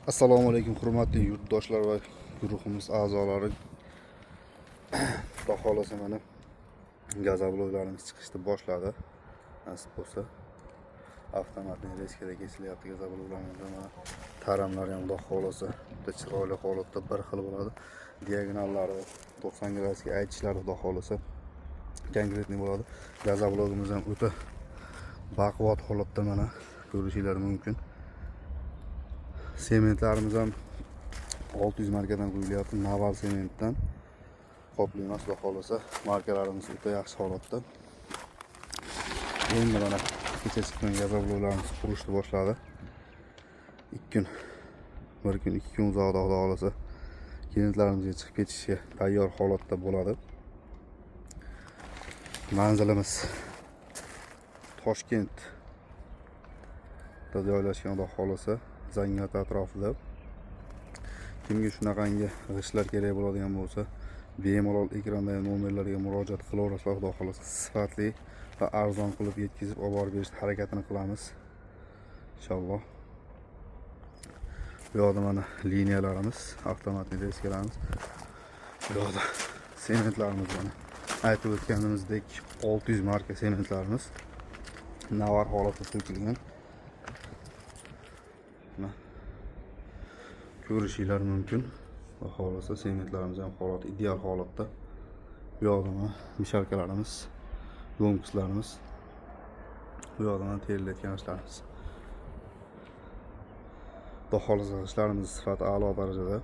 Assalomu alaykum, hurmatli yurtdoshlar va guruhimiz a'zolari. Xudo xohlasa, mana газоблок larimiz chiqishni boshladi. Nasib bo'lsa, avtomatli резка da kesilyapti газоблок larimiz. Mana taramlar ham, xudo xohlasa, juda chiroyli holatda bir xil bo'ladi. Diagonallari 90 gradusga aytishlari, xudo xohlasa, конкретный bo'ladi. Газоблок imiz ham o'ta baquvvat holatda, mana ko'rishinglar mumkin. Sementlarimiz ham 600 markadan quyilyapti, Naval sementdan. Qopli emas, xudo xohlasa, markalarimiz o'ta yaxshi holatda. Endi mana kecha chiqqan газоблок larimiz qurishni boshladi. 2 kun, bir kun, 2 kun uzoqda, xudo xohlasa, klientlarimizga chiqib ketishga tayyor holatda bo'ladi. Manzilimiz Toshkentda joylashgan, xudo xohlasa, Zangiota atrofida. Kimga shunaqangi g'ishtlar kerak bo'ladigan bo'lsa, bemalol ekrandagi nomerlarga murojaat qilaverasizlar. Xudo xohlasa, sifatli va arzon qilib yetkazib olib borib berish harakatini qilamiz, inshaalloh. Bu yoqda mana liniyalarimiz, avtomatli резка larimiz. Bu yoqda sementlarimiz, mana aytib o'tganimizdek, 600 marka sementlarimiz navar holatda to'kilgan. Mana ko'rishinglar mumkin. Xudo xohlasa, sementlarimiz ham holati ideal holatda. Bu yoqda mana мешалка larimiz, ёмкость larimiz. Bu yoqda mana terilayotgan g'ishtlarimiz. Xudo xohlasa, g'ishtlarimiz sifati a'lo darajada.